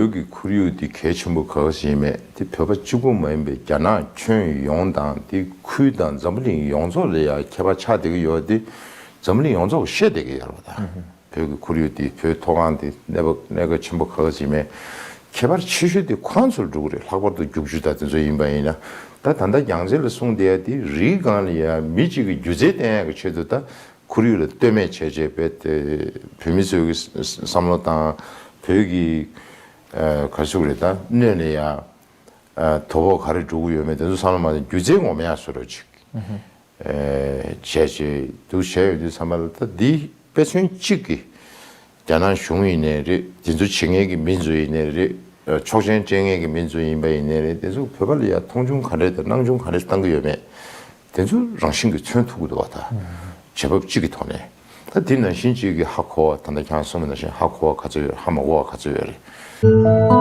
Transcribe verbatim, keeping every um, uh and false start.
བོད་ཀྱི་ཁོར་ཡུག་འདི་གལ་ཆེན་པོ་ག་ག་ཞིག་ཡིན་མེད་དེ་བོད་པ་གཅིག་པུ་མ་ཡིན་པའི་རྒྱ་ནག་ཁྱོན་ཡོངས་དང་དེ་ཁུལ་དང་འཛམ་བུ་གླིང་ཡོངས་རྫོགས་ལ་ཡང་ཁྱད་པར་ཆགས་བསྡད་ཀྱི་ཡོད་དེ། འཛམ་བུ་གླིང་ཡོངས་རྫོགས་ཤེས་བསྡད་ཀྱི་ཡོད་རེད་པ། ད་བོད་ཀྱི་ཁོར་ཡུག་འདི་བོད་མཐོ་སྒང་འདི་གནས་བབ་གནས་སྐབས་ཆེན་པོ་ག་ག་ཞིག་ཡིན་མེད་ཁྱད་པར་ཆེ་ཤོས་དེ་ཁོ་རང་ཚོར་འགྲོ་གི་རེད། ལྷག་པར་དུ་རྒྱུག་ཆུ་དང་དེ་ཚོ་ཡིན་པ་ཡིན་ན། ད་ད་ལྟ་རྒྱང་མཚན་ལ་གསུངས་བསྡད་ཡ་དེ་རིའི་སྒང་ལ་ཡ་མི་གཅིག་གི་སྒྱུ་རྩལ་བསྟན་ཡ་གི་ཆེད་དུ་ད་ཁོར་ཡུག་ལ་ལྟོས་མེད་བྱས་བྱས་པའི་དེ་བོད་མི་ཚོའི་གི་བསམ་བློ་དང་བོད་ཀྱི་ག་རེ་ཟེར་དགོས་རེད། ད་སྣོད་ལ་ཡ་དོ་ཕོག་ག་རེ་འགྲོ་གི་ཡོད་མེད་དེ་ཚོ་བསམ་བློ་མ་བཏང་། སྒྱུ་རྩལ་ངོ་མ་ཡ་བཟོ་འདྲ་ཅིག་བྱས་བྱས་འདུག་བྱས་ཡོད་དུས་ཚང་མ་ལ་ད་འདི་དཔེ་མཚོན་གཅིག་གི་རྒྱ་ནག་གཞུང་ཡིན་ནའི་རེད། དེ་ཚོ་བྱེད་མཁན་གྱི་མི་ཚོ་ཡིན་ནའི་རེད། ཆོག་མཆན་སྤྲད་མཁན་གྱི་མི་ཚོ་ཡིན་པ་ཡིན་ནའི་རེད། དེ་ཚོ་བོད་པ་ལ་ཡ་མཐོང་ཆུང་ག་འདྲས་དང་སྣང་ཆུང་ག་འདྲས་བཏང་གི་ཡོད་མེད་དེ་ཚོ་རང་བཞིན་གྱིས་མཚོན་ཐུབ་ཀྱི་འདུག་བ། ད་བྱེད་བབ་གཅིག་གི་ཐོག་ནས་ད་དེ་ནང་བཞིན་གཅིག་གི་ཧ་གོ་བ། ད་ལྟ་ཁྱེད་རང་གསུངས་པ་ནང་བཞིན་ཧ་གོ་བ་ག་ཚོད་ཡོད་རེད། ཧ་མ་གོ་བ་ག་ཚོད་ཡོད་རེད།